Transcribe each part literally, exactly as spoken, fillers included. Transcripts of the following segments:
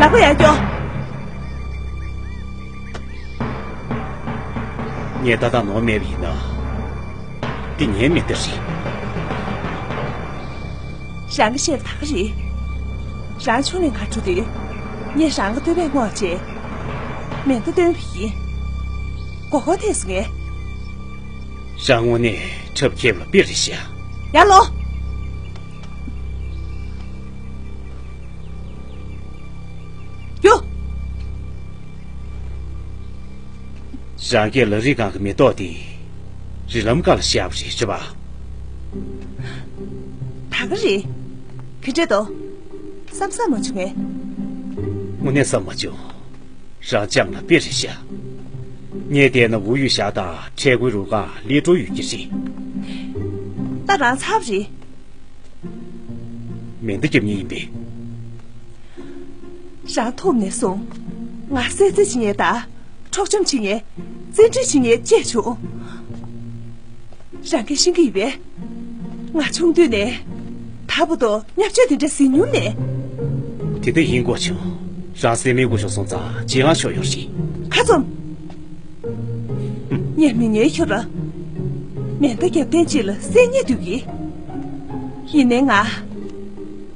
ཁོ་ཡར་སྐྱོར། ངས་ཏག་ཏག་ནོར་མེད་པ་ཡིན་ན། འདི་ངའི་མེ་མདའ་རེད། རང་གིས་བཤད་པ་ད་ག་རེད། རང་ཕྱོགས་ནས་ག་འགྲོ་དུས། ངས་རང་གི་སྟོད་པས་སྔོག་བྱས། མེ་མདའ་བཏོན་པ་ཡིན། མགོ་སྐོར་ཐེབས་སོང་ངས། རང་དངོས་གནས་འཁྲབ་མཁས་པ་ལ་དཔེ་རེད་ཤག་ཡར་ལོངས། རྒྱུགས། རང་སྐད་ལ་རི་སྒང་གི་མེ་ཏོག་དེ། རི་ལམ་ཀ་ལ་བཞག་པ་རེད་ཤག་པ། ད་ག་རེད། ག་འདྲ་འདུག་བསམ་བསམ་མ་བྱུང་ངས། དངོས་གནས་བསམ་མ་བྱུང་། རང་ཅང་ལ་དཔེ་རེད་ཤག་ངས་བལྟས་ན་འུ་ཡོད་ཤག་དང་ཁྲལ་དགོས་རུ་ཁག་ལས་འགྲོ་ཡོད་ཀྱི་རེད། ད་རང་ཚར་བ་རེད། མེ་མདའ་རྒྱབ་མཁན་ཡིན་པས། རང་ཐོབ་ནས་བཟུང་། ང་གསོད་རྩིས་བྱེད་མཁན་དང་། འཕྲོག་བཅོམ་བྱེད་མཁན། བཙན་ཁྲིད་བྱེད་མཁན་བཅས་བྱུང་། རང་གིས་ཤེས་ཀྱི་ཡོད་པས། ང་ཆུང་དུས་ནས། ད་བར་དུ་བརྙས་བཅོས་དེ་འདྲ་ཟིན་མྱོང་མེད། དེ་འདྲ་ཡིན་དགོས་བྱུང་། རང་སེམས་མེད་དགོས་བྱུང་སོང་ཙང་ཇེ་ཧང་ཤོར་ཡོད་རེད། ཁ་བཙུམ། ངས་མི་ངན་ཁྱོད་ལ། མེ་མདའ་རྒྱབ་ཐེངས་གཅིག་ལ་བསད་སྙིང་འདོད་ཀྱི། ཡིན་ནའི་ང་།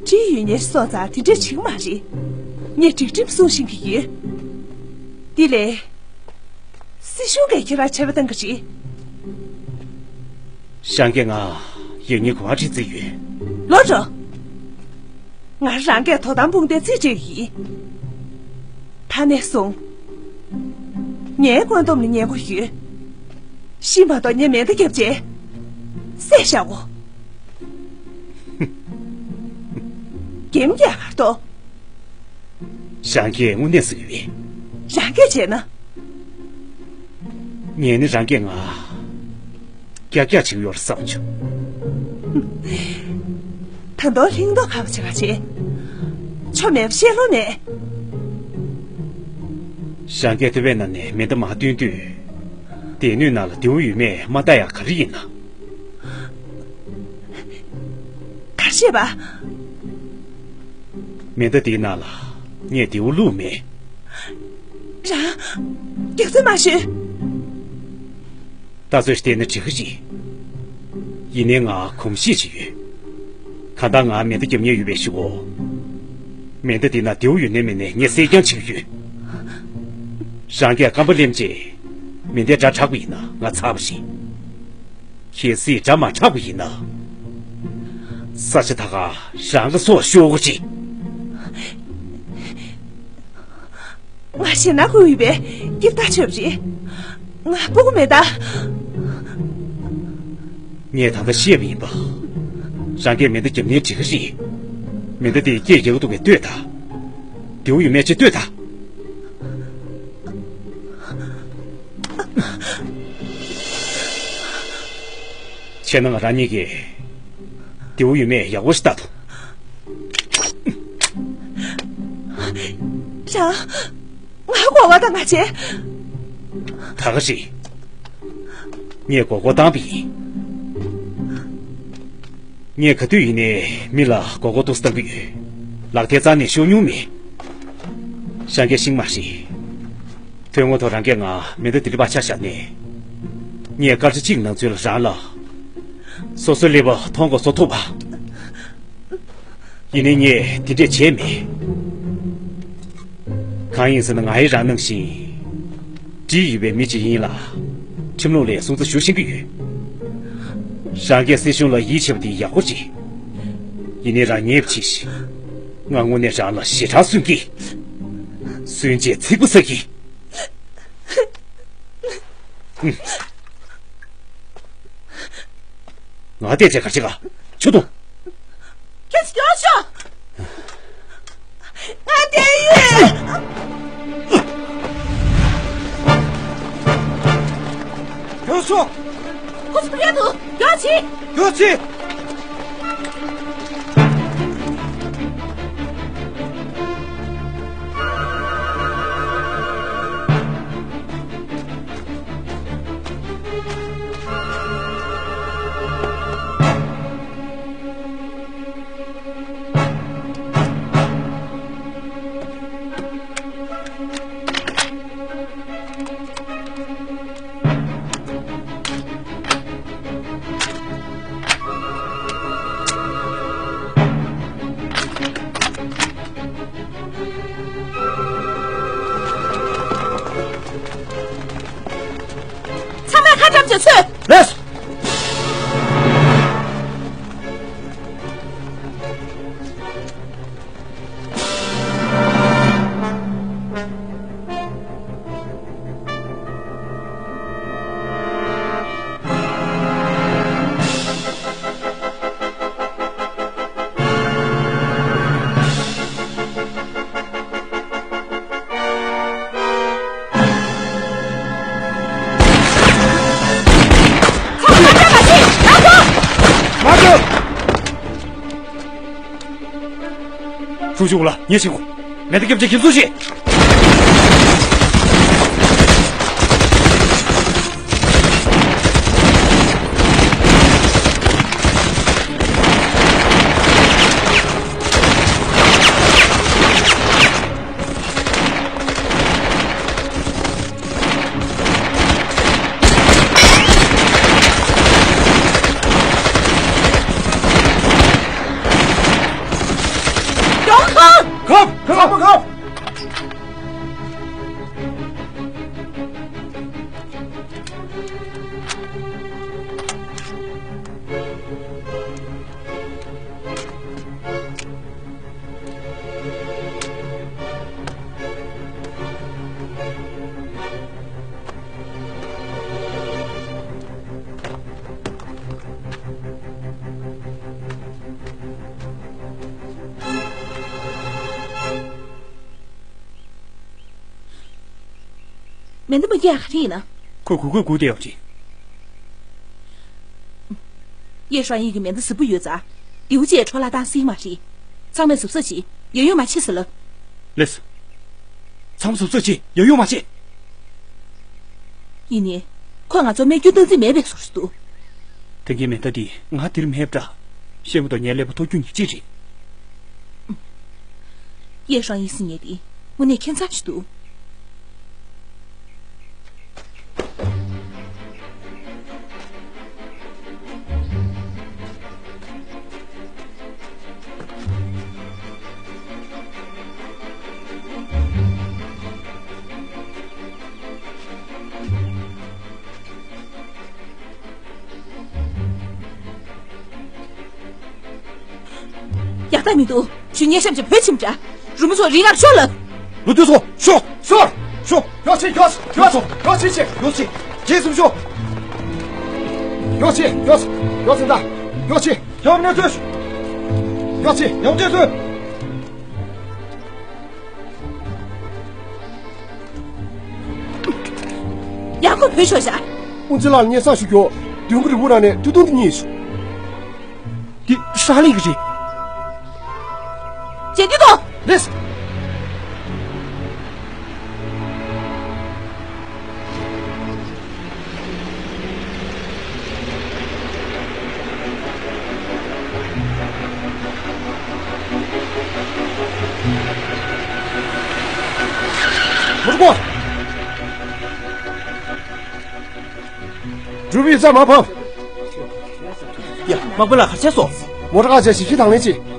འདྲིས་ཡོད་ཉེས་སོང་ཙང་དེ་འདྲ་བྱེད་ཀྱི་མ་རེད། ངས་སྒྲིག་ཁྲིམས་སྲུང་བཞིན་གྱི་ཡོད། དེ་ལས། སྲིད་གཞུང་གིས་ཁྱེད་རང་ཆད་པ་བཏང་གི་རེད། ཤང་གིས་ང་ཡིག་ཉེས་ག་པར་འཁྲི་རྩིས་ཡོད། ལོག་འགྲོ། ང་རང་གིས་དོ་དམ་དཔུང་སྡེར་རྩིས་སྤྲད་ཀྱི་ཡིན། ད་ནས་བཟུང་། ངའི་བཀོད་འདོམས་ལ་ཉན་དགོས་ཡོད། ཤི་མ་གཏོགས་ངས་མེ་མདའ་བརྒྱབ་རྗེས། བསད་བཞག་གོ། འགེམ་རྒྱག་གར་ཐོག་ཤང་གིས་དངོས་གནས་ཟེར་གྱི་ཡོད། རང་གིས་བྱས་ན། ངས་ནི་རང་གིས་ང་། རྒྱག་རྒྱག་བྱེད་ཀྱི་ཡོད་རེད་བསམ་བྱུང་། ད་དུང་ལྷིང་མདོག་ཁ་པོ་བྱེད་ག་བྱེད། ཆོ་མེད་པ་བཤད་ལོ་མེད། ཤང་གིས་ཐུ་བའི་ནང་ནས་མེ་མདའ་མར་བཏོན་དུས། སྡེ་སྣོད་ནང་ལ་རྡེའུ་ཡོད་མེད་མ་ལྟ་ཡག་ག་རེ་ཡིན་ན། ག་རེ་བྱས་པ། མེ་མདའ་དེའི་ནང་ལ་ངས་རྡེའུ་བླུགས་མེད། རང་། རྒྱག་རྩོད་མ་ཤོད། ལྟ་ཚོད་བལྟས་ན་འགྲིག་གི་རེད། ཡིན་ནའི་ང་གོམས་གཤིས་ཤིག་ཡོད། གང་ལྟར་ང་མེ་མདའ་རྒྱབ་མཁན་ཡོད་པའི་གཞུག་གུ། མེ་མདའ་དེའི་ནང་རྡེའུ་ཡོད་ནའི་མེད་ནའི་ངས་གསལ་རྐྱང་བྱེད་ཀྱི་ཡོད། རང་གིས་རྐང་པ་ལེན་རྗེས། མེ་མདའི་སྒྲ་གྲགས་པ་ཡིན་ན་ང་ཚར་བ་རེད། གལ་སྲིད་སྒྲ་མ་གྲགས་པ་ཡིན་ན། ས་ཆ་ད་ག་རང་གི་སྲོག་ཤོར་གྱི་རེད། ང་ཞེད་སྣང་སྐུལ་ཡོད་པས་སྐྱིད་ཐག་ཆོད་པ་རེད། ང་སྤུ་གུ་མེད་ད། ངས་ད་ལྟ་བཤད་པ་ཡིན་པ། རང་གིས་མེ་མདའ་རྒྱབ་ནའི་འགྲིག་གི་རེད། མེ་མདའ་དེ་སྐད་རྒྱག་གི་འདུག་པས་ལྟོས་དང་། རྡེའུ་ཡོད་མེད་ཅིག་ལྟོས་དང་། བྱས་ན་ང་རང་གཉིས་ཀྱིས་རྡེའུ་ཡོད་མེད་ཡག་པོ་ཞིག་ལྟ་དང་། རང་། ང་མགོ་སྐོར་བཏང་ག་བྱེད། ད་ག་རེད། ངས་མགོ་སྐོར་བཏང་པ་ཡིན། ངས་ག་དུས་ཡིན་ནའི་མི་ལ་མགོ་སྐོར་ཏོག་ཙམ་བཏང་གི་ཡོད། ལག་མཐིལ་རྩ་ནས་ཤོར་མྱོང་མེད། ཤང་གིས་ཤེས་ཀྱི་མ་རེད། དོན་དངོས་ཐོག་རང་གིས་ང་མེ་མདའ་དེ་འདྲ་ཕར་ཆག་བཞག་ནས། ངས་སྐར་ཆ་གཅིག་ནང་ཚུད་ལ་རང་ལ། སོ་སོའི་ཀླད་པ་མཐོང་དགོས་བཟོ་ཐུབ་པ། ཡིན་ནའི་ངས་དེ་འདྲས་བྱས་མེད། གང་ཡིན་ཟེར་ན་ང་ཡི་རང་ནང་བཞིན། འདྲིས་ཡོད་པའི་མི་ཅིག་ཡིན་ལ། ཁྲིམས་ལུགས་ལ་སྲུང་བརྩི་ཞུ་ཤེས་ཀྱི་ཡོད། རང་གིས་སྲིད་གཞུང་ལ་ཡིད་ཆེས་པ་དེ་ཡག་པོ་རེད། ཡིན་ནའི་རང་ཉེས་པ་ཅིག་ཤི། ང་དངོས་གནས་རང་ལ་ཞེ་དྲག་སུན་གི། སུན་བྱས་ཚིག་པ་ཟ་གི། ང་བལྟས་བྱས་ག་ཅི་ག་ཆུ་དུང་། ཁྱེད་སྐྱོ་ཤོག་ང་བལྟས་ཡོད། སྐྱོ་ཤོག་ཁོ་ཚོ་ཕེབས་འདུག་མགྱོགས་བྱེད། མགྱོགས་བྱེད། ཐུགས་རྗེ་གུང་ལགས། ཉེས་ཆད་དགོས། མེ་མདའ་རྒྱབ་བྱས་འགན་སྲུང་བྱེད། ཁབ། ཁབ། ཁབ། ཁབ། མེ་མདའ་མ་རྒྱག་ག་རེ་ཡིན་ན། ཁོས་གུ་གུས་སྒུག་བསྡད་ཡོད་རེད། ཡེ་ཧྲང་ཡིན་གྱི་མེ་མདའ་གཟབ་པོ་ཡོད་ཙང་། མདེའུ་ཅིག་འཕྲོ་བརླག་བཏང་སྲིད་མ་རེད། ཚང་མས་གཟབ་གཟབ་བྱེད། ཡ་ཡོ་མ་བྱེད་ཟེར་ལབ། ལགས་སོ། ཚང་མ་གཟབ་གཟབ་བྱེད། ཡ་ཡོ་མ་བྱེད། ཡིན་ནའི། ཁོས་ང་ཚོར་རྨས་སྐྱོན་བཏང་རྩིས་མེད་པའི་བཟོ་ཞིག་འདུག། ད་གིན་མེ་མདའ་འདི་ང་དེར་མེད་པ་འདྲ། ཤེས་མ་གཏོགས་ངའི་ཀླད་པ་མཐོ་རྒྱུ་ཉག་གཅིག་རེད། ཡེ་ཧྲང་ཡིན་ཟེར་མཁན་དེ་དངོས་གནས་ཁྱད་མཚར་ཞིག་འདུག། ཡག་རྟགས་མི་འདུག། ཁྱོད་མཉེན་ཤམ་ཅིག་བོད་ཕྱིན་པ་འདྲ། རུ་མི་ཚོ་རིགས་ལྔར་ཤོག་ལབ། ལོ་དུས་སོ། ཤོག། ཤོག། ཤོག། ཡོ་ཆེ། ཡོ་ཆེ། ཡོ་ཆེ། ཡོ་ཆེ། ཡོ་ཆེ། རྗེས་སུ་ཤོག། ཡོ་ཆེ། ཡོ་ཆེ། ཡོ་ཆེ། ད། ཡོ་ཆེ། ཡོ་ནེ་ཚོས། ཡོ་ཆེ། ཡོ་ནེ་ཚོས། ཡང་ཁོ་བོད་ཤོག་བཞག། དབུ་འཛིན་ལགས་ལ་སྙན་སེང་ཞུ་རྒྱུ། མདུན་གྱི་རི་བོ་ར་ནས་དུས་ཐུང་དུ་རྙེད་སོང་། འདི་ཧྲ་ལི་གི་རེད། ཇེ་འདི་དོ། ལེས། མུར་གོ། འགྲུལ་པའི་རྩ་མ་ཕབ། ཡ། དམག་དཔོན་ལགས་ག་རེ་བྱས་སོང་། མོ་ཊ་ཁ་ཆེ་ཞིབ་ཞིབ་དང་ལེན་གྱིས།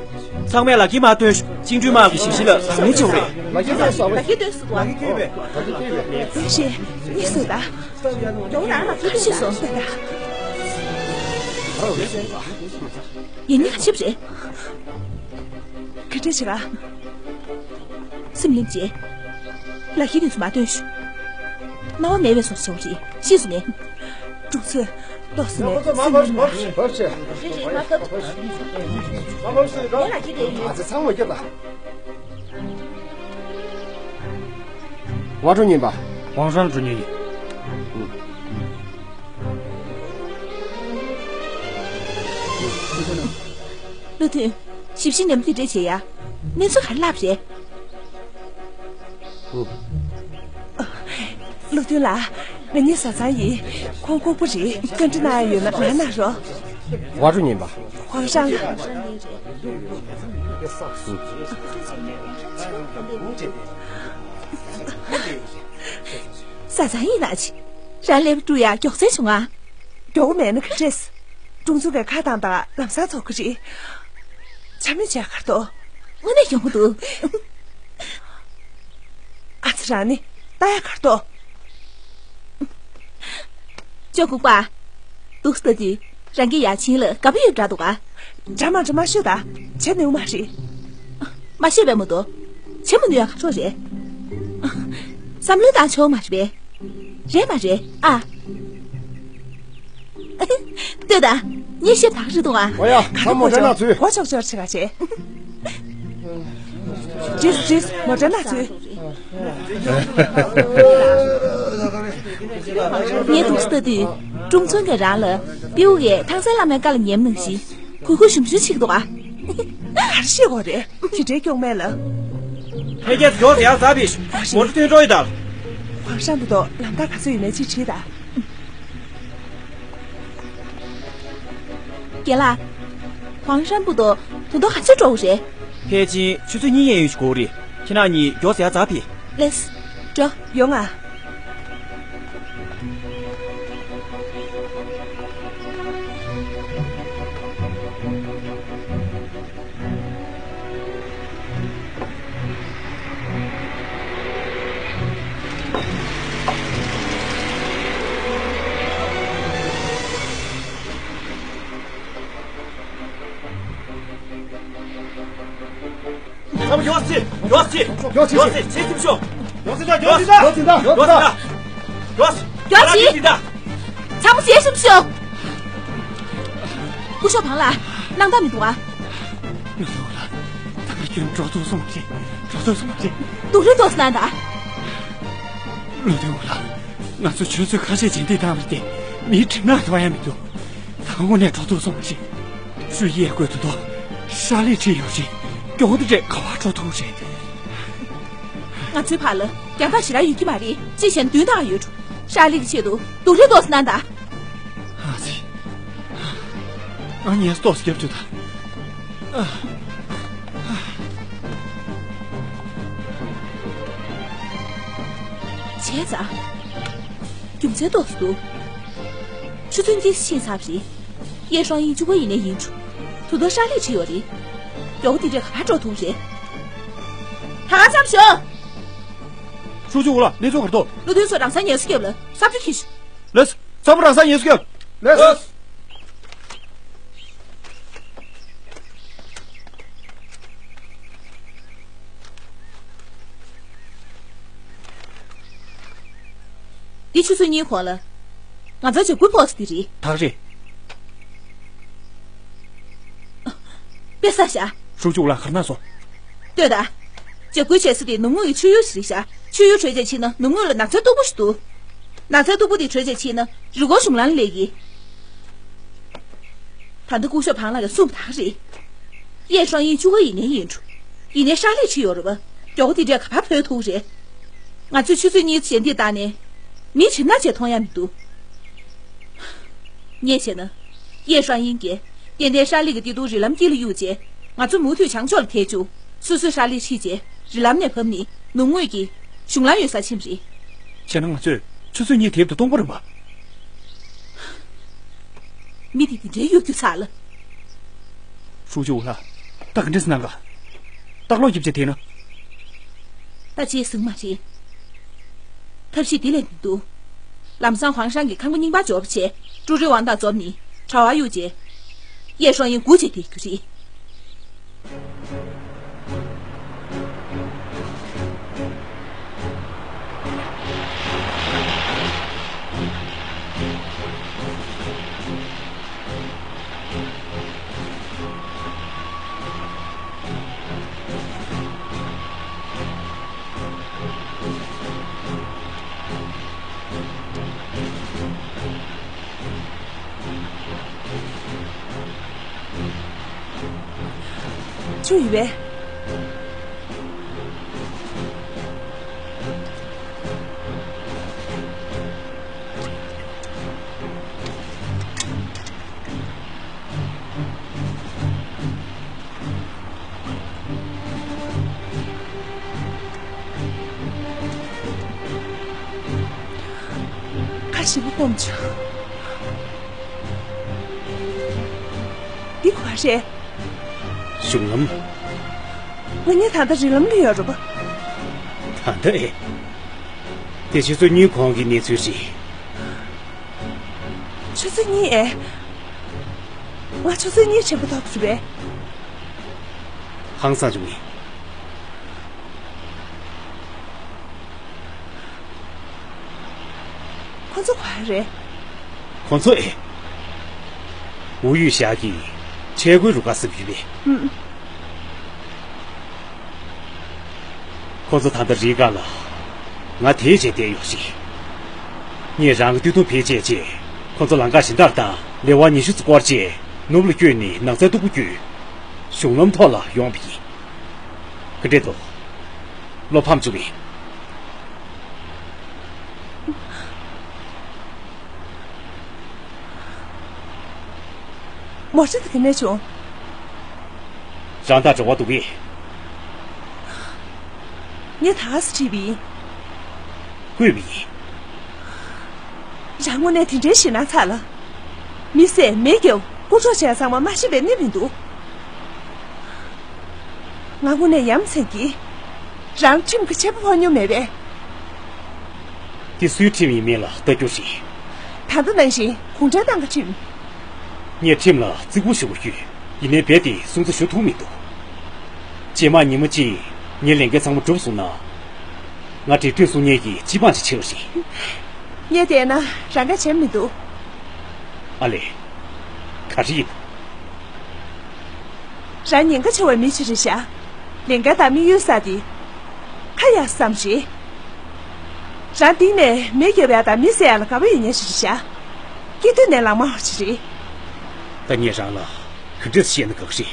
ཚང་མས་ལག་འཁྱེར་མར་སྟོན་ཤོག། བཅིངས་འགྲོལ་དམག་གི་ཞིབ་ཞིབ་ལ་དང་ལེན་བྱེད་དགོས་རེད། ལག་འཁྱེར་སྟོན་སོང་བ། ལག་འཁྱེར་སྟོན་སོང་བ། ལག་འཁྱེར་སྟོན་པས། ལག་འཁྱེར་སྟོན་པས། ཞེས་གཉིས་སུ་ད། ཡོང་རང་ལ་ཁ་ཤས་སོང་ད་ད། ཡིན་ནི་ག་ཞིབ་རེད། ག་འདྲ་བྱེད་ག། སེམས་ལེན་བྱེད། ལག་ཁྱེར་དེ་ཚོ་མར་སྟོན་ཤོག། སྣང་བ་མེད་པའི་བཟོ་ཞིག་བྱུང་རེད། ཤེས་སོང་ངས། དྲུང་འཚོ། ཏོག་ཙམ་ནས་སེམས་ལེན་མ། བབས་ཤིག། རེད་རེད་མ་བབས། ངའི་ལག་ཁྱེར་དེ་ཡོད། ཨ་ཙི་ཚང་མ་སྐྱོབ་དང་། ཝང་ཀྲུའུ་ཉིན་པ། ཝང་ཧྲན་ཀྲུའུ་ཉིན་ཡིན། བློ་མཐུན། ཞིབ་ཞིབ་ནས་མཐུད་སྒྲིལ་བྱེད་ཡ། གནས་ཚུལ་ག་རེ་ལབ་རེད། བློ་མཐུན་ལགས། ང་གཉིས་བཟའ་ཚང་ཡིན། ཁོང་ལྐུགས་པ་རེད། བཀའ་འདྲི་གནང་ཡ་ཡོད་ན་གནང་གནང་རོགས། ཝང་ཀྲུའུ་ཉིན་པ། ཝང་ཧྲན། བཟའ་ཚང་ཡིན་ན་ཅི། རང་ལས་པ་བཀྲུ་ཡ་མགྱོགས་ཚད་བྱུང་ང་། མགྱོགས་པོ་མེད་ན་ག་རེས། དྲུང་འཚོ་གིས་ཁ་བཏང་དང་ལམ་སང་ཚོགས་ཀྱི་རེད། ཆ་མེད་བྱས་གར་ཐོག། དངོས་གནས་ཡོང་གི་འདུག། ཨ་ཙི་རང་ནི་ལྟ་ཡ་གར་ཐོག། ཅོ་ལྐུགས་པ། འདུག་སེ་ལྟ་དུས་རང་གི་ཡ་ཆེན་ལ་དགའ་པོ་ཡོད་འདྲ་འདུག་ག། འདྲ་མ་འདྲ་མ་ཤོད་ད། བྱས་ནས་མ་རེད། མ་ཤེས་པའི་མ་གཏོགས། བྱེད་མི་ནུས་ཡ་ག་ཚོད་རེད། བསམ་བློ་བཏང་ཆོག་མ་རེད་པས། རེད་མ་རེད་ཨ། ལྟོས་དང་། ཉིན་ཤས་དག་རེད་འདུག་ཨ། ཨོ་ཡ། ད་མོ་ཊ་ནང་ཚུད། མགོ་ཅོག་ཅོག་བྱེད་ག་བྱེད། ཇིས་ཇིས་མོ་ཊ་ནང་ཚུད། ངས་འདུག་སེ་ལྟ་དུས་ཀྲུང་ཚོན་གྱིས་རང་ལ་པིའུ་ཡས་ཐང་སན་བླ་མའི་བཀའ་ལ་ཉན་ནང་བཞིན་གུས་གུས་ཞུམ་ཞུམ་བྱེད་ཀྱི་འདུག་ཨ། ག་རེ་བཤད་དགོས་རེད། དེ་འདྲའི་སྐྱོག་མེད་ལ། ཕལ་སྐད་མགྱོགས་ཡར་འཛེགས་པས། མོ་ཊ་ཐོན་འགྲོ་ཡི་དར། ཧུའང་ཧྲན་པོ་དོ་ལམ་ཁ་ག་ཚོད་ཡོད་མེད་ཅིག་དྲིས་དང་། རྒན་ལགས། ཧུའང་ཧྲན་པོ་དོ་དུང་དོ་ག་ཚོད་འགྲོ་དགོས་རེད། ཕལ་ཆེར་ཆུ་ཚོད་གཉིས་ཡན་ཡོད་ཞིག་འགོར་རེད། ཁྱེད་རང་གཉིས་མགྱོགས་ཡར་འཛེགས་པས། ལེས། འགྲོ། ཡོང་ང་། ཚང་མ་མགྱོགས་སེ། མགྱོགས་སེ། མགྱོགས་སེ། མགྱོགས་སེ། ཆེ་སེམས་ཤོག་མགྱོགས་སེ། མགྱོགས་སེ། མགྱོགས་སེ། མགྱོགས་སེ། ཚང་མ་ཆེ་སེམས་ཤོག་སྐུ་ཞབས་བང་ལ། སྣང་དག་མི་འདུག་ཨ། ལུ་ཐེ་ཝུ་ལགས། ད་ག་ཁྱོད་འགྲོ་ཐུབ་སོང་མ་རེད། འགྲོ་ཐུབ་སོང་མ་རེད། སྡུག་རུས་ཏོག་ཙམ་གནང་དང་། ལུ་ཐེ་ཝུ་ལགས། ང་ཚོ་ཆུ་ཚོད་ཁ་ཤས་རྗེས་འདེད་བཏང་བ་དེ་མིའི་གྲིབ་ནག་ཐོན་ཡ་མི་འདུག་ད་དངོས་གནས་འགྲོ་ཐུབ་སོང་མ་རེད། ཧྲུའུ་ཡིས་བཀོད་དུ་དོ་ཧྲ་ལི་ཁྲིད་ཡོད་རེད། མགྱོགས་དེ་འདྲས་ག་པར་འགྲོ་ཐུབ་རེད། ང་ཚོའི་བར་ལ་རྒྱང་ཐག་ཞེ་དྲག་ཡོད་ཀྱི་མ་རེད། ཅི་བྱས་ན་མདུན་ཐག་ཡོད་འགྲོ། ཧྲ་ལི་གི་ཆེད་དུ་སྡུག་རུས་ཏོག་ཙམ་གནང་དང་། ཨ་ཙི། ང་ངལ་གསོ་ཏོག་ཙམ་རྒྱབ་བཅུག་དང་། བྱས་ཙང་། རྒྱུ་མཚན་ཏོག་ཙམ་འདུག་ཆུ་ཚོད་གཉིས་ཕྱིན་ཚར་བ་རེད། ཡེ་ཧྲོང་ཡིན་གཅིག་པོ་ཡིན་ནའི་ཡིན་འགྲོ། དུ་དོ་ཧྲ་ལི་ཁྲིད་ཡོད་རེད། མགྱོགས་པོ་དེ་འདྲས་ག་པར་འགྲོ་ཐུབ་རེད། ད་ག་ཙམ་ཞོག་ཧྲུའུ་ཅི་ཝུ་ལགས། གནས་ཚུལ་ག་རེ་འདུག་ལུ་ཐུན་ཚོ་རང་སར་ངལ་གསོ་རྒྱབ་ལ་གསར་འགྱུར་ཁྱེར་ཤོག་ལགས། ཚང་མ་རང་སར་ངལ་གསོ་རྒྱབ། ལགས། འདི་ཆུ་ཚོད་གཉིས་གོང་ལ། ང་ཚོ་འཇབ་རྒོལ་ཕོག་ས་དེ་རེད། ད་རེད། དཔེ་ས་ཤ། ཧྲུའུ་ཅི་ཝུ་ལགས་ག་རེ་གནང་སོང་། ལྟོས་དང་། འཇབ་རྒོལ་བྱེད་ས་དེ་ནུབ་ངོས་ཀྱི་ཆུ་ཡུར་ཞིག་རེད་ཤག་ཆུ་ཡུར་བྲོས་བྱས་ཕྱིན་ན་ནུབ་ངོས་ལ་ནགས་ཚལ་སྟུག་པོ་ཞིག་འདུག་ནགས་ཚལ་སྟུག་པོ་དེ་བྲོས་བྱས་ཕྱིན་ན་རི་སྐོར་གཞུང་ལམ་ལ་སླེབས་ཀྱི། ད་ལྟ་སྐུ་ཞབས་བང་ལགས་ཀྱིས་གསུངས་པ་དག་རེད། ཡེ་ཧྲོང་ཡིན་གཅིག་པོ་ཡིན་ནའི་ཡིན་འགྲོ། ཡིན་ནའི་ཧྲ་ལི་ཁྲིད་ཡོད་རེད་པ། མགྱོགས་པོ་དེ་འདྲས་ག་པར་བྲོས་ཐུབ་རེད། ང་ཚོས་ཆུ་ཚོད་གཉིས་ཞལ་འདེབས་བཏང་ནས། མི་གྲིབ་ནག་ཅིག་མཐོང་ཡ་མི་འདུག་ངས་བྱས་ན། ཡེ་ཧྲོང་ཡིན་གྱིས། ཏན་ཏན་ཧྲ་ལི་གི་སྟེང་དུ་རི་ལམ་དཀྱིལ་ལ་གཡུགས་རྗེས། ང་ཚོ་མུ་མཐུད་བྱང་ཕྱོགས་ལ་ཐལ་བཅུག་སོ་སོས་ཧྲ་ལི་ཁྲིད་རྗེས། རི་ལམ་ནས་བབས་ནས་ནུབ་ངོས་ཀྱི་གཞུང་ལམ་ཡོད་སར་ཕྱིན་པ་རེད། བྱས་ན་ང་ཚོས་ཆུ་ཚོད་གཉིས་དེབ་ཏུ་གཏོང་དགོས་རེད་པ། མི་དེ་དེ་འདྲའི་གཡོ་སྒྱུ་ཚར་ལ། ཧྲུའུ་ཅི་ཝུ་ལགས། ད་ག་འདྲས་གནང་ག་ལྟག་ལོག་རྒྱབ་བྱས་དེ་ན། ད་ཅི་ཟིན་མ་རེད། ཐབས་ཤེས་དེ་ལས་མི་འདུག་ལམ་སང་ཧུའང་ཧྲན་གྱིས་ཁང་པ་རྙིང་པ་འབྱོར་བ་བྱས། ཀྲུའུ་རེན་དབང་ཐང་འཛོམས་ནས་དྲ་བ་གཡུགས་རྗེས། ཡེ་ཧྲོང་ཡིན་སྒུག་བྱས་བསྡད་རྒྱུ་རེད། ཆུ་ཡོད་པས། ཁ་ཞེ་པོ་སྐོམ་བྱུང་། འདི་ག་རེད། གཞུང་ལམ། ང་གཉིས་ད་ལྟ་རི་ལམ་ལ་ཡོད་རེད་པ། ད་ལྟ་ཨེ། དེ་ཆུ་ཚོད་གཉིས་གོང་གི་གནས་ཚུལ་རེད། ཆུ་ཚོད་གཉིས་ཨེ། ང་ཆུ་ཚོད་གཉིས་ཆེན་པོ་ཐོབ་སོང་པས། ཧང་སང་བྱུང་ངས། ཁོ་ཚོ་ག་རེ་རེད། ཁོ་ཚོ་ཨེ། ཝུའུ་ཡུས་ཞའེ་གིས་ཆས་གོས་རུ་ཁག་བཟོས་ཡོད་པས། ཨུམ། ཁོ་ཚོ་ད་ལྟ་རི་སྒང་ལ། ང་དེད་བྱས་བསྡད་ཡོད་རེད། ངས་རང་གི་སྟོད་ཐུང་བེད་སྤྱད་བྱས། ཁོ་ཚོ་ལམ་ཁ་གཞན་དག་དང་ལེ་དབར་ཉི་ཤུ་ཙམ་སྐོར་རྗེས། ནུབ་ལ་བསྐྱོད་ནས་ནགས་ཚལ་སྟུག་པོ་བརྒྱུད། གཞུང་ལམ་ཐོག་ལ་ཡོང་བ་ཡིན། ག་འདྲས་འདུག་བློ་ཕམ་བྱུང་བས། མོ་ཊ་དེ་ག་ནས་བྱུང་། རང་དང་འབྲེལ་བ་འདུག་གས། ངས་ད་ག་སེ་ཁྲིད་པ་ཡིན། བསྐུས་པ་ཡིན། རང་དངོས་གནས་དེ་འདྲའི་ཞེད་སྣང་ཚ་ལ། མི་བསད་མི་རྒྱབ་རྐུ་འཕྲོག་བྱས་ཚང་མ་མ་ཤེས་པའི་གནས་མི་འདུག་ང་དངོས་གནས་ཡ་མཚན་གྱིས། རང་ཁྲིམས་ཀྱི་ཆད་པ་ཕོག་མྱོང་མེད་པས། འདི་སུའི་ཁྲིམས་ཡིན་མིན་ལ་ལྟ་རྒྱུ་རེད། ད་ལྟ་ནང་བཞིན་གུང་ཁྲན་ཏང་གི་ཁྲིམས། ངས་ཁྲིམས་ལ་བརྩི་བཀུར་ཞུ་གི་ཡོད། ཡིན་ནའི་རྦད་དེ་སྲུང་བརྩི་ཞུ་ཐུབ་མི་འདུག་རྗེས་མ་ཉིན་མོ་གཅིག་ངའི་ལས་འགན་ཚང་མ་གྲུབ་སོང་ན། ང་འབྲེལ་མཐུད་སྲུང་མཁན་གྱི་སྤྱི་འབངས་ཅིག་ཆགས་པ་རེད། ངས་བལྟས་ན་རང་ག་བྱས་མི་འདུག་ཨ་ལས། ག་རེ་ཡིན། རང་ཉེན་ཁ་ཆེ་བའི་མི་ཞིག་རེད་ཤག་ལས་འགན་དང་དམིགས་ཡུལ་བསགས་ཏེ། ཁ་ཡག་བསམ་རེད། རང་སྟེང་ནས་མི་རྒྱབ་ཡག་དང་མི་བསད་ཡག་ལ་དགའ་པོ་ཡོད་མཁན་ཞིག་རེད་ཤག་སྐྱེས་དུས་ནས་ལག་དམར་བ་ཞིག་རེད། ད་ངས་རང་ལ་ག་འདྲས་བཤད་ན་དགའ་གི་རེད།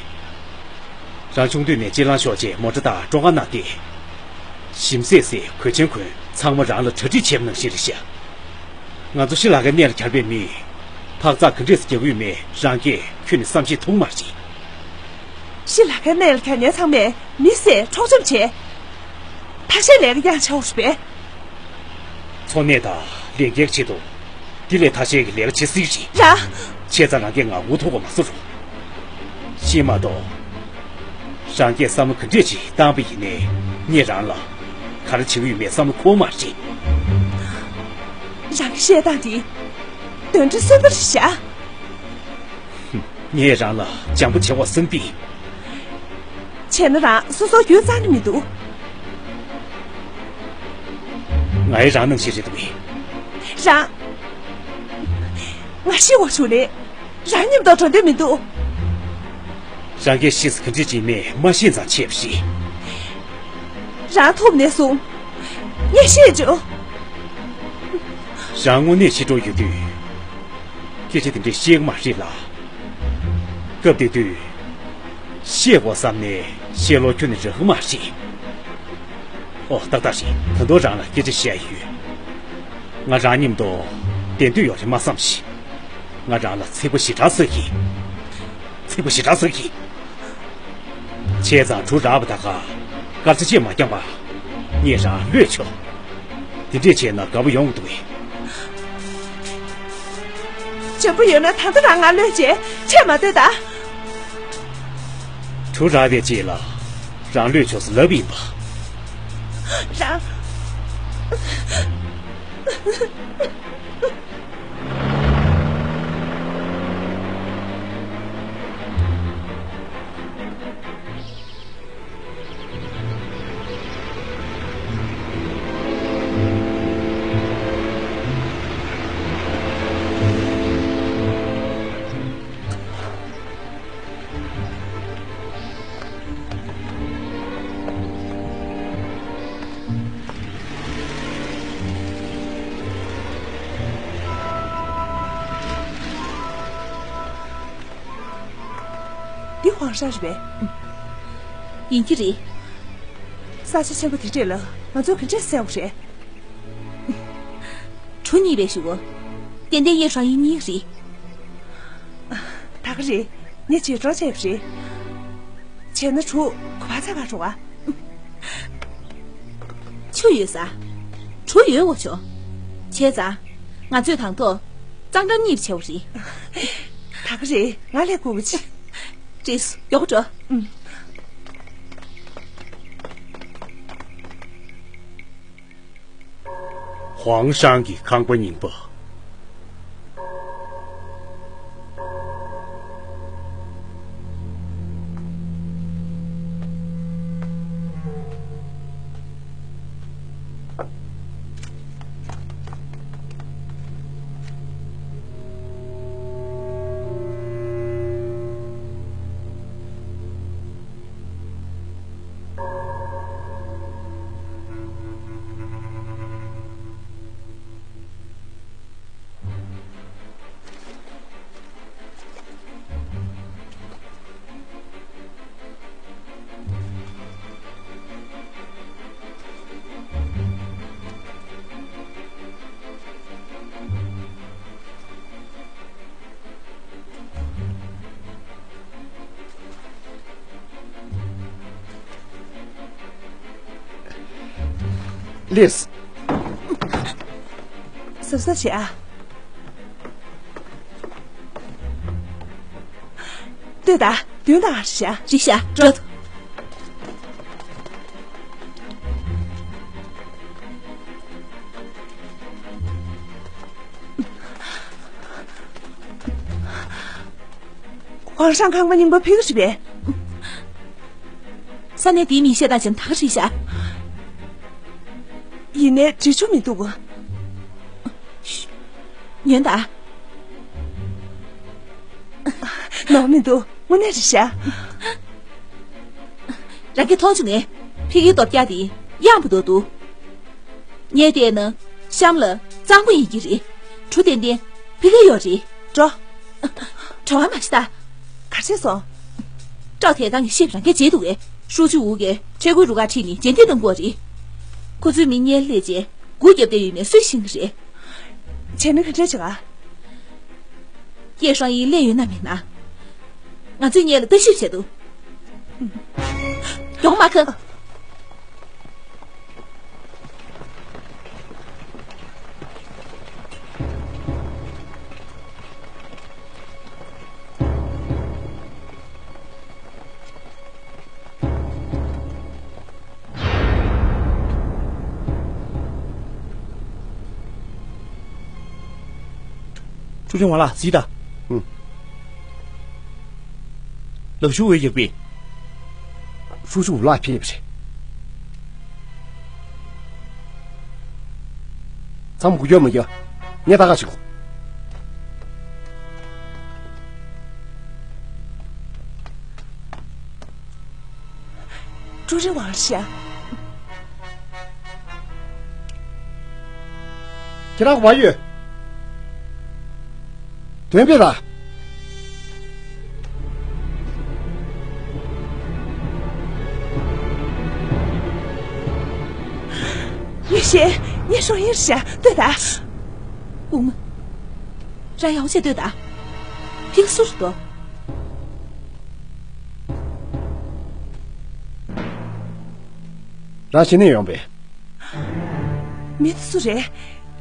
རང་ཆུང་དུས་ནས་གཅིག་ལངས་ཤོག་ཅེས་མོ་ཊ་དང་སྤྲོ་ཁང་ནང་བསྡད། ཞིམ་ཟས་ཟས། གོས་ཆེན་གོན། ཚང་མ་རང་ལ་གྲ་སྒྲིག་བྱས་པ་ནང་བཞིན་རེད་ཤག་ང་ཚོ་ཤི་ལ་ཁའི་གནས་ལ་གྱར་བའི་མི། འཕག་འཚག་ག་འདྲས་སེ་རྒྱག་གི་ཡོད་མེད་རང་གིས་ཁྱོན་ནས་བསམ་ཤེས་ཐུབ་མ་རེད། ཤི་ལ་ཁའི་གནས་ལ་གྱར་མཁན་ཚང་མས་མི་བསད་འཕྲོག་བཅོམ་བྱས། ཐ་ཤལ་ལས་ཀ་རྐྱང་བྱས་པ་རེད་པས། འཚོ་གནས་དང་ལས་འགན་གྱི་ཆེད་དུ། འདི་ལས་ཐ་ཤལ་གྱི་ལས་ཀ་བྱེད་སྲིད་ཀྱི་རེད། རང་། བྱས་ཙང་རང་གིས་ང་མགོ་ཐུག་པ་མ་བཟོ་རོགས། ཤེས་མ་གཏོགས། རང་གིས་བསམ་བློ་ག་འདྲས་ཅིག་བཏང་པ་ཡིན་ནའི་ངས་རང་ལ་ག་རེ་བྱེད་ཀྱི་ཡོད་མེད་བསམ་བློ་འཁོར་མ་རེད། རང་གི་བཤད་སྟངས་འདི་གདོན་འདྲེ་གསོན་པོ་རེད་ཤག་ངས་རང་ལ་འཇམ་པོ་བྱེད་དགོས་བསམ་པས། བྱས་ན་རང་སོ་སོར་རྒྱུས་གཙང་ནི་མི་འདུག་ང་ཡི་རང་ནང་བཞིན་རེད་འདུག་གས། རང་། ང་ཤི་བ་བྱུང་ནས་རང་མཉམ་དུ་འགྲོ་འདོད་མི་འདུག་རང་གིས་ཤི་ས་ག་འདྲས་ཅིག་མེད་མ་ཤེས་ཙང་བྱས་པ་རེད། རང་ཐུབ་ནས་བཟུང་ངས་ཤེས་བྱུང་། རང་དངོས་གནས་ཤི་འགྲོ་ཡོད་དུས། སྐད་ཆ་དེ་འདྲས་བཤད་ཀྱི་མ་རེད་ལ། སྐབས་དེ་དུས། བཤད་དགོས་བསམ་ནས་བཤད་ལོག་ཁྱོན་ནས་རག་གི་མ་རེད། ཨོ་ཏག་ཏག་རེད། ད་དུང་རང་ལ་སྐད་ཆ་བཤད་ཡ་ཡོད། ང་རང་མཉམ་དུ་བསྡད་འདོད་ཡོད་རེད་མ་བསམ་ཞིག་ང་རང་ལ་ཚིག་པ་ཞེ་དྲག་ཟ་གི། ཚིག་པ་ཞེ་དྲག་ཟ་གི། བྱས་ཙང་གྲུ་རགས་པ་ད་ག་སྐར་ཆ་གཅིག་མ་འཁྱམས་པ། ངས་རང་གློད་ཆོག་དེ་འདྲས་བྱས་ན་དགའ་པོ་ཡོང་གི་འདུག་གས། འཇོན་པོ་ཡོད་ན་ད་ལྟ་རང་ང་གློད་བྱས་ཆད་མ་གཏོད་ད། གྲུ་རགས་པའི་རྗེས་ལ་རང་གློད་ཆོག་ཟེར་ལབ་ཡིན་པ། རང་། འདི་ཧུང་ཧྲ་རེད་པས། ཡིན་གྱི་རེད། ས་ཆ་ཆེན་པོ་དེ་འདྲས་ལ་ང་ཚོས་ག་འདྲས་བསད་དགོས་རེད། གྲུ་རྙེད་པའི་གཞུག་གུ། ཏན་ཏན་གཡས་རང་གཡས་གཉིས་རེད། ད་ག་རེད། ངས་བརྗེད་འགྲོ་བྱས་པ་རེད། བྱས་ན་གྲུ་ག་པར་ཚར་བ་རུང་ཨ། ཆུ་ཡོད་ས། གྲུ་ཡོད་དགོས་ཆོག་བྱས་ཙང་། ང་ཚོས་དང་ཐོག་གཙང་འགྲམ་རྙེད་པ་བྱས་པ་རེད། ད་ག་རེད། ང་ལས་སྐུ་པོ་ཆེ། རེད། མགྱོགས་པོ་འགྲོ། ཨུམ། ཧུང་ཧྲང་གི་ཁང་པ་རྙིང་པ། ལེས། གཟབ་གཟབ་བྱེད་ཨ། ལྟོས་དང་། མདུན་དང་། རེད་ཤག་རེད་ཤག་འགྲོ། ཝང་ཧྲན་ཁང་པ་རྙིང་པ་ཕུད་ཀྱི་རེད་པས། ས་གནས་དེའི་མིས་བཤད་སྟངས་བྱས་ན་ད་ག་རེད་ཤག་ཡིན་ནའི་འགྲིག་ཆོག་མི་འདུག་ཉོན་དང་། ནོར་མི་འདུག་དངོས་གནས་རེད་ཤག་རང་གིས་མཐོང་བྱུང་ངས། ཕ་གིའི་རྡོ་བཀྱག་དེ་ཡངས་པོ་འདུག་འདུག་ངས་བལྟས་ན་གཤམ་ལ་གཙང་པོ་ཡིན་གྱི་རེད། གྲུ་ཏན་ཏན་ཕ་གི་ཡོད་རེད། འགྲོ། བྲོ་བ་མ་བྱེད་ད། ག་རེ་བྱས་སོང་། ཀྲའོ་ཐེ་ཏང་གི་ཤེབ་རང་གིས་བརྗེད་འདུག་གས། ཧྲུའུ་ཅི་ཝུའུ་གིས་ཆས་གོས་རུ་ཁག་ཁྲིད་ནས་རྗེས་འདེད་གཏོང་གི་ཡོད་རེད། ཁོ་ཚོའི་མི་སྔོན་སླེབས་རྗེས་སྒུག་བརྒྱབ་བསྡད་ཡོད་མེད་སུས་ཤེས་ཀྱི་རེད། བྱས་ན་ག་འདྲ་བྱེད་ག་ཡེ་ཧྲང་ཡིན་སླེབས་ཡོད་ན་མེད་ན། ང་ཚོས་སྔོན་ལ་ལྟ་ཞིབ་བྱས་འདུག་མགྱོགས་མ་ཁ། ཀྲུའུ་ཅུན་ཝང་ལགས་གཟིགས་དང་། ཨུ། ལག་ཤུབས་འོད་ཡག་པས། ཧྲུའུ་ཅུན་ཝུའུ་ལགས་ཕེབས་པ་རེད། ཚང་མ་འགུལ་སྐྱོད་མ་རྒྱག་ངས་ལྟ་ག་བྱེད་དགོས། ཀྲུའུ་རིན་ཝང་ཤ། ཁྱེད་རང་ག་པར་ཡོད། དོན་དཔེ་ལ། ཡེ་ཤེས། ངས་ཧྲོ་ཡིན་ཤ་ལྟོས་དང་། ཨུམ། རང་ཡག་པོ་བྱས་ལྟོས་དང་། ཕིག་སུར་དོ། རང་ཕྱི་ནས་ཡོང་པས། མི་དེ་སུ་རེད།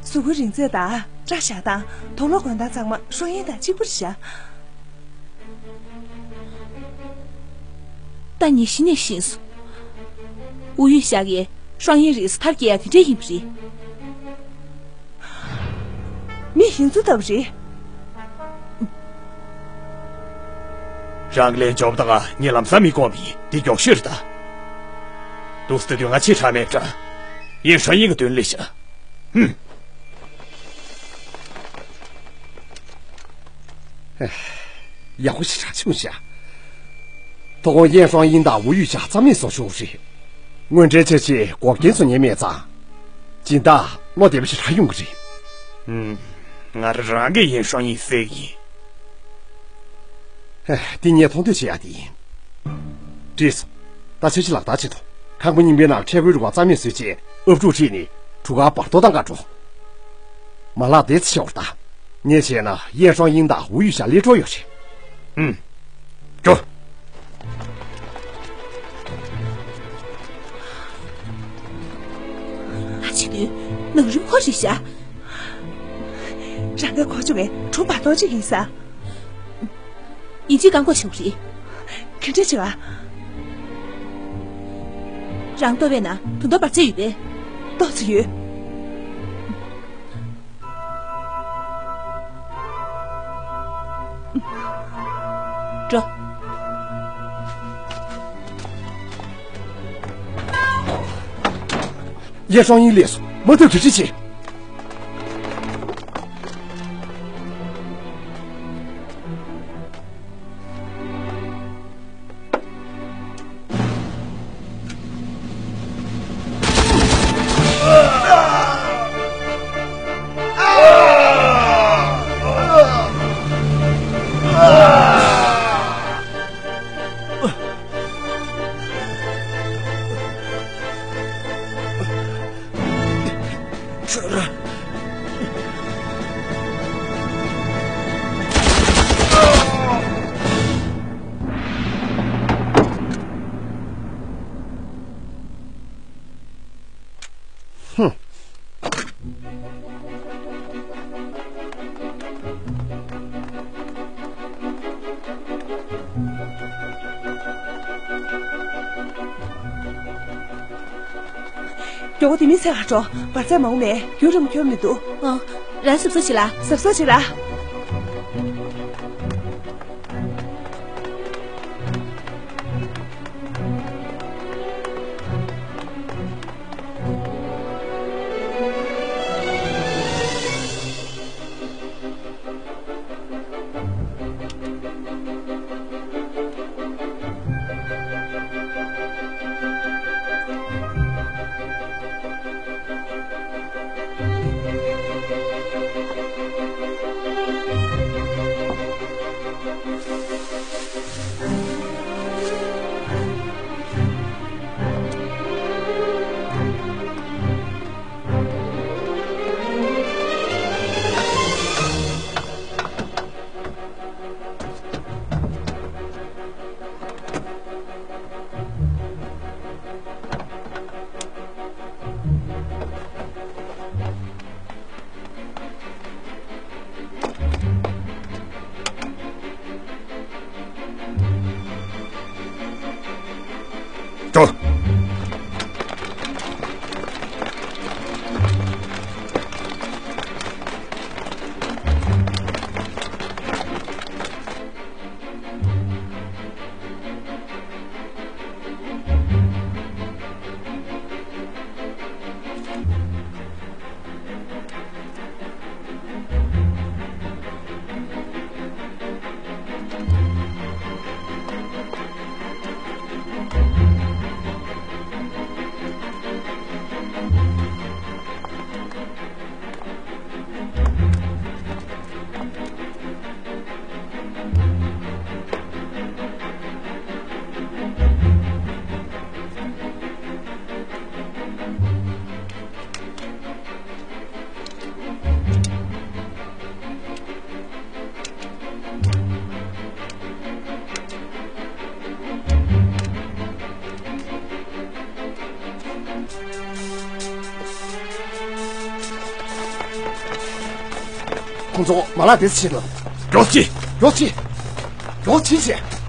གཟུགས་པོའི་རིང་ཚད་དང་སྐྲ་བཞར་སྟངས། དུག་ལོག་གོན་སྟངས་ཚང་མ་ཧྲོ་ཡིན་དང་གཅིག་པ་རེད་ཤག་ད་ངས་གཞི་ནས་ཤེས་སོང་། ཝུའུ་ཡུས་ཞག་གིས་ཧྲོ་ཡིན་རིགས་སུ་མཐར་སྐྱེལ་ཡ་དེ་འདྲས་ཡིན་པ་རེད། མི་ཡིན་ཚུལ་ལྟ་བུ་རེད། རང་ལན་འཇོབ་དང་ངས་ལམ་སང་མི་དགོངས་པའི་འདི་མགྱོགས་ཤོས་རེད་ད། འདུག་སེ་དུས་ང་ཆེ་དྲགས་མེད་འདྲ། ཡིན་ཧྲ་ཡིན་གི་དོན་ལས་བྱ། ཧུམ། ཡག་པོ་ཞིག་རག་བྱུང་ཤག་དོ་དགོང་ཡེན་ཧྲོང་ཡིན་དང་ཝུ་ཡུས་ཞག་རྩ་མེད་བཟོ་ཆོག་རེད། དངོས་འབྲེལ་བྱས་རྗེས་འགོག་རྐྱེན་བཟོ་ཉན་མེད་ཙང་། སྦྱིན་བདག་བློ་བདེ་པོ་ཞིག་རག་ཡོང་གི་རེད། ཧུམ། ང་རང་གིས་ཡེན་ཧྲོང་ཡིན་བསད་ཀྱི་ཡིན། ཧེ། འདི་ངས་མཐོང་ཐོས་བྱེད་ཡག་དེ་ཡིན། འགྲིག་སོང་། ད་འཆར་གཞི་ལག་བསྟར་བྱེད་དོ། ཁང་པ་རྙིང་པའི་ནང་ཁྲལ་བུའི་རུ་ཁག་རྩ་མེད་བཟོས་རྗེས་ཨབ་ཕྲུག་ཁྲིད་ནས་གྲུ་ཁ་བར་སྟོང་བཏང་ག་འགྲོ། མ་ལག་དེ་ཚོ་ཤོར་ད། ངས་བྱས་ན་ཡེན་ཧྲོང་ཡིན་དང་ཝུ་ཡུས་ཞག་ལས་འཕྲོ་ཡོད་རེད། ཧུམ། འགྲོ། ཨ་ཅེ་དུས་ནང་རིམ་ཁོ་རེད་ཤག་རང་གི་གོ་ཆུང་ངས་གྲུ་བར་སྟོང་གཅིག་ཡིན་ས། ཡིན་གཅིག་བཀག་འགོག་བྱེད་དགོས་རེད། ག་འདྲ་བྱེད་ཨ། རང་ལྟོ་བས་ན་དུང་ལྟོ་འབར་རྩེ་ཡོད་པས། ཏོག་ཙམ་ཡོད། འགྲོ། ཡེན་ཧྲོང་ཡིན་ལས་སོ། མ་ཐུབ་གྲ་སྒྲིག་བྱེད། ཁྱོད་ མགྱོགས་པོ་དེ་མིན་ཚེ་ག་འགྲོ། བར་ཚད་མང་པོ་མེད། རྒྱུན་རིང་པོ་འཁྱོལ་མི་འདུག་ཨ། རང་གཟབ་གཟབ་བྱེད་ལ། གཟབ་གཟབ་བྱེད་ལ། འགྲོ། ཁོང་ཚོ་མ་ལག་དེ་ཕྱིན་ལ། མགྱོགས་ཤིག་མགྱོགས་ཤིག་མགྱོགས་ཤིག་བྱས།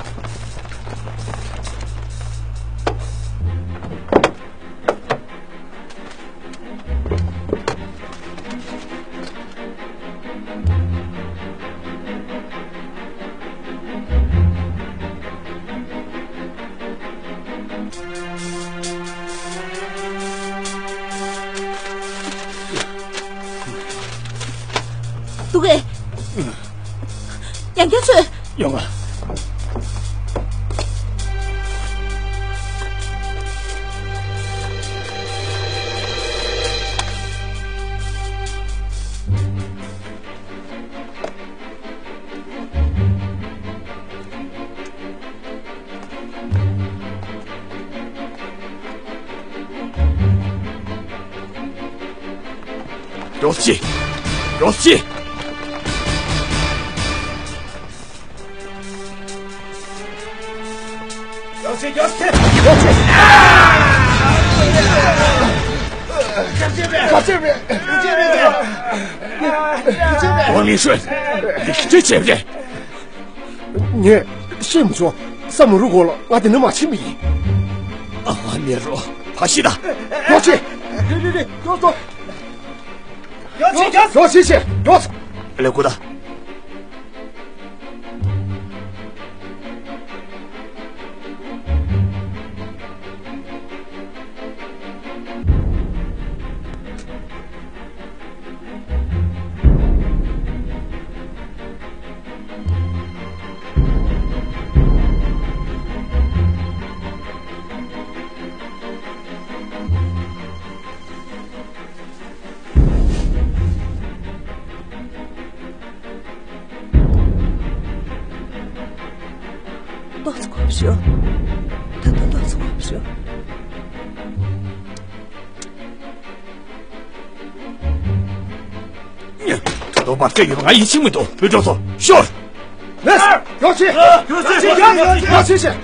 འདུག་གས། ཡང་བསྐྱར་ཚོད། ཡོང་ང་། མགྱོགས་ཤིག་མགྱོགས་ཤིག་མགྱོགས་ཤིག་མགྱོགས་ཤིག་མགྱོགས་ཤིག་ཝང་ལིན་ཧྲོན། འདི་ཅི་བྱས་རེད། ངས་ཤེས་མི་བྱུང་། ས་མུ་རུ་གོ་ལ་ང་དེ་ནས་མ་ཕྱིན་པ་ཡིན། ཨ་མ་མེ་རོ། ཕ་ཤི་ད། མགྱོགས་ཤིག་རེད་རེད་རེད། མགྱོགས་སོང་། མགྱོགས་ཤིག་མགྱོགས། མགྱོགས་ཤིག་ཤིག་མགྱོགས། ལེ་ཀུ་ད། ཏོག་ཙམ་གོམས་ཤོག་ད་ལྟ་ཏོག་ཙམ་གོམས་ཤོག་ད་དུང་བར་ཆད་ཡོད་པ་ང་ཡིད་ཆེས་མི་འདུག་བུ་ཀྲོག་ཚོ་ཤོར། ལེས། མགྱོགས་ཤིག་མགྱོགས་ཤིག་མགྱོགས་ཤིག་མགྱོགས་ཤིག་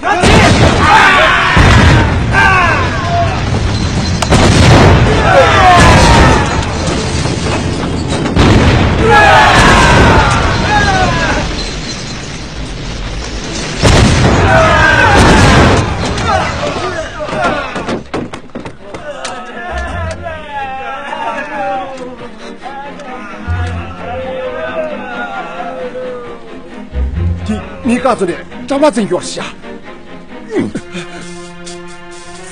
ང་ཚོ་ནས་བཀྲ་མ་བཙན་ཡོད་ཤག་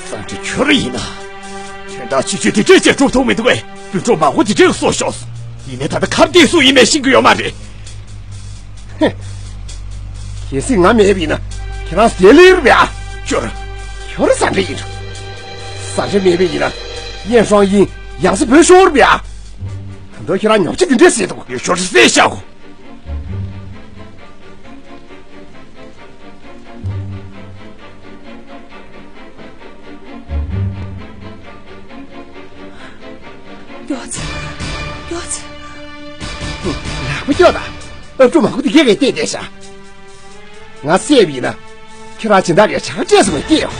སང་ཁྲི་ཁྱོད་ར་ཡིན་ན། དོན་དག་ཆེ་ཆུང་དེ་འདྲས་བྱས་སྒྲུབ་ཐུབ་མི་འདུག་གས། སྤུན་གྲོགས་མང་པོ་དེ་འདྲས་སྲོག་ཤོར་སོང་། ཡིན་ནའི་ད་ལྟ་ཁ་གཏད་སུ་ཡིན་མེད་ཤེས་ཀྱི་ཡོད་མ་རེད། ཧེ། གལ་སྲིད་ང་མེད་པ་ཡིན་ན་ཁྱེད་རང་ཟེར་ལེ་རེད་པས། ཁྱོད། ཁྱོད་ར་ཟ་འདྲེ་ཡིན་འགྲོ། ཟ་འདྲེ་མེད་པ་ཡིན་ན་ཡན་ཧྲང་ཡིན་ཡང་སྲིད་བོད་ཤོར་བས། ད་དུང་ཁྱེད་རང་ཉོབ་ཆ་དེ་འདྲས་ཟེར་འདུག་ཡོད་ཁྱོད་ར་བསད་བཞག་གོ། མགྱོགས་ཙམ། མགྱོགས་ཙམ། ལག་པ་སྐྱོ་དང་། ཨ་ཀྲུ་མ་ཁུ་དེ་གས་གས་བལྟས་བསྡད་ཤག་ང་བསད་པ་ཡིན་ན། ཁྱེད་རང་སྦྱིན་བདག་གིས་བྱ་དགའ་སྤྲད་སོང་བས་སྐྱེས་ཡོང་།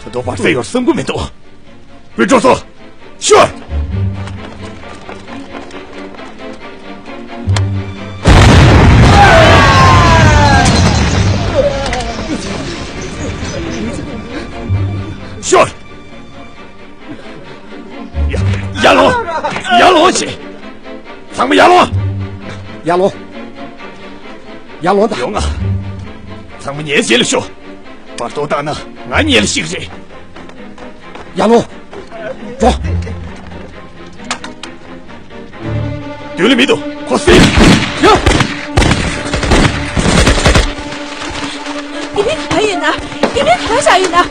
ད་དུང་བར་ཆད་ཡོད་བསམ་གྱི་མི་འདུག་སྤུན་གྲོགས་ཚོ། ཤོག་ཤོག་ཡ། ཡར་ལོངས། ཡར་ལོངས་བྱེད། ཚང་མ་ཡར་ལོངས། ཡར་ལོངས། ཡར་ལོངས་དང་། ཡོང་ང་། ཚང་མ་ངའི་རྗེས་ལ་ཤོག་བར་དོ་བཏང་ན་ང་ཉལ་ཤིག་རེད། ཡར་ལོངས། འགྲོ། མདུན་ལ་མི་འདུག་ཁོ་སྲིད། ཡ། དེ་མིན་ག་ཡིན་ན། དེ་མིན་ག་བཞག་ཡིན་ན།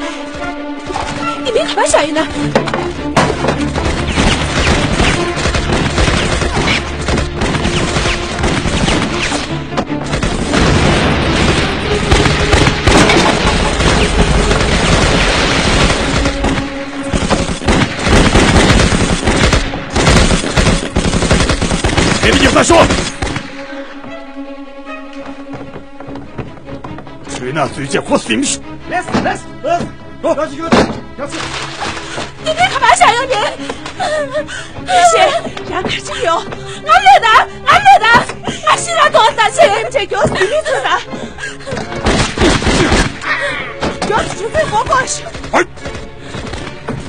དེ་མིན་ག་བཞག་ཡིན་ན། དེ་ནི་ཡིག་ཚང་ཤོག་ཁྲུས་ནག་ཚུལ་བྱས་ཁོ་ཟིན་ཤོག་ལེས་ལེས་ལེས། འགྲོ། འགྲོ་ཅིག་ཡོད། ཡག་སི། དེ་ནས་ཁ་མ་བྱ་ཡོད་མེད། ཡེ་ཤེས། ཡང་ག་ཅིག་ཡོད། ང་ལོས་ད། ང་ལོས་ད། ང་ཤི་ལ་དོགས་ད་ཆེ་ཡེམ་ཆེ་མགྱོགས་སི་མི་ཚུ་ད། མགྱོགས་སི་ཆུ་ཚོད་གོ་གོ་ཤི།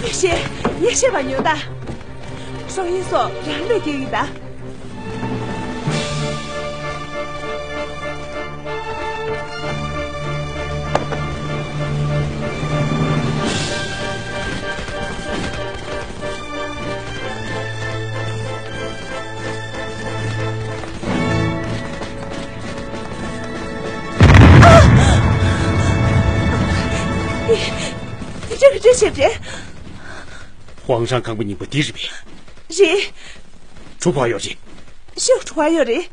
ཡེ་ཤེས། ཡེ་ཤེས་པ་ཉོ་ད། སྲོག་ཡིན་སོགས་རང་ལས་སྐྱེ་ཡིན་ད། དེ་ཆ་ག་ཚོད་ཤེས་རེད། ཧུའང་ཧྲང་ཁང་པ་རྙིང་པ་འདི་རེད་པས། རེད། གྲུ་པ་ཡོད་རེད། ཤོག་གྲུ་པ་ཡོད་རེད།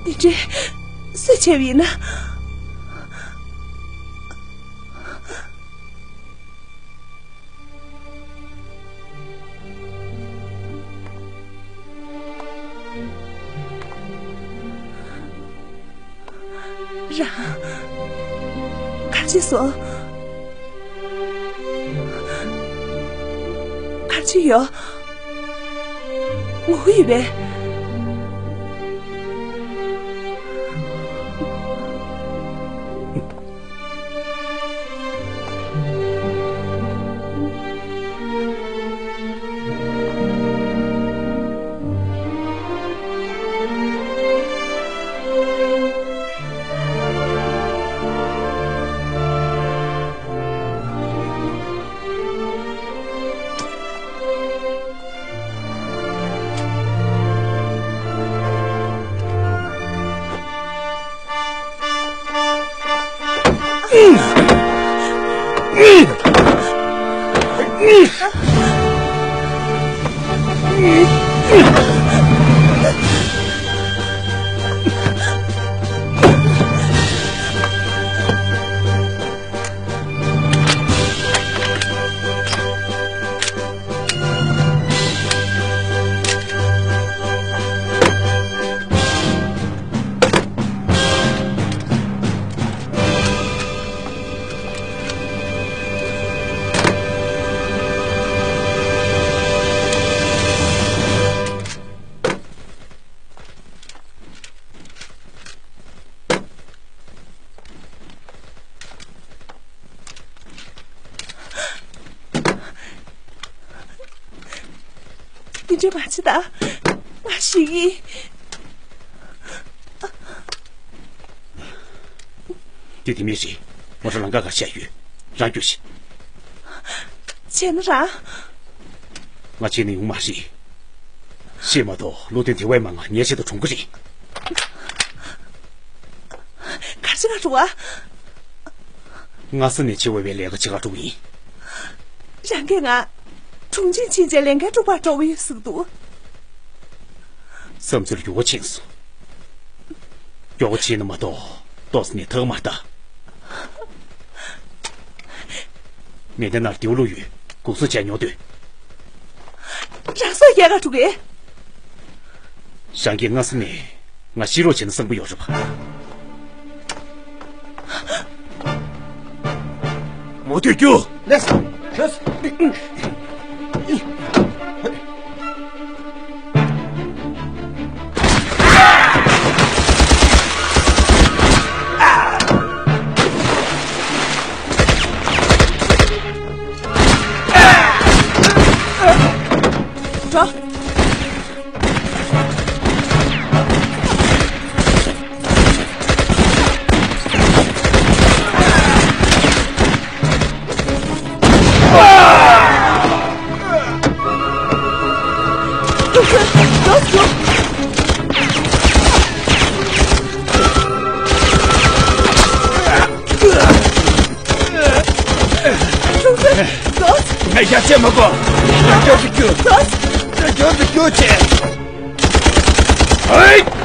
འདི་འདྲའི་སུ་བྱས་པ་ཡིན་ན། རང་། ག་ཅི་སོང་། ག་ཅི་ཡོད། ངུ་གི་ཡོད་པས། འདི་འདྲ་མ་བྱེད་ད། ང་ཤི་གི་ཡིན། དེ་དེ་མིན་རེད། ང་རང་ལམ་ཁ་ཁར་བཞག་ཡོད། རང་རྒྱུགས་ཤིག་བྱས་ན་རང་། ང་བྱས་ན་ཡོང་མ་རེད། ཤེས་མ་གཏོགས་བློ་གདེང་དེ་བས་མང་ང་ངའི་ཆེད་དུ་གྲོངས་ཀྱི་རེད། གར་ཅི་ག་འགྲོ་བ། སྔ་ས་ནས་བྱེད་འོས་པའི་ལས་ཀ་བྱེད་ག་འགྲོ་གི་ཡིན། རང་གིས་ང་དྲུང་ཆེ་ཕྱིན་ཆད་ལས་འགན་སྒྲུབ་པར་འགྲོ་གི་ཡོད་ཟེར་གི་འདུག་བསམ་ཚུལ་མགྱོགས་པོ་ཕྱིན་སོང་། མགྱོགས་པོ་ཕྱིན་ན་མ་གཏོགས་ཏོག་ཙམ་ནས་ཐག་མ་བདའ། མེ་མདའ་ནར་རྡེའུ་བླུགས་ཡོད། འགུག་སོ་བྱས་ཉོ་འདོད། རང་སྲོག་རྒྱག་ག་འགྲོ་གི། ཞང་གིས་སྔ་ས་ནས་ང་ཤི་རོགས་བྱས་ན་བསམ་གྱི་ཡོད་རེད་པ། མུ་མཐུད་རྒྱུགས། ལགས་སོ། ལགས་སོ། འགྲོ། ང་ཡར་བཅད་མ་དགོས། རྒྱབ་ཏུ་རྒྱུགས། རྒྱབ་ཏུ་རྒྱུགས་བྱས། ཨེ།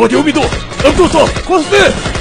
ཁོ་དེའུ་མི་འདུག་ཨབ་ཏུ་སོ། ཁོ་སུ།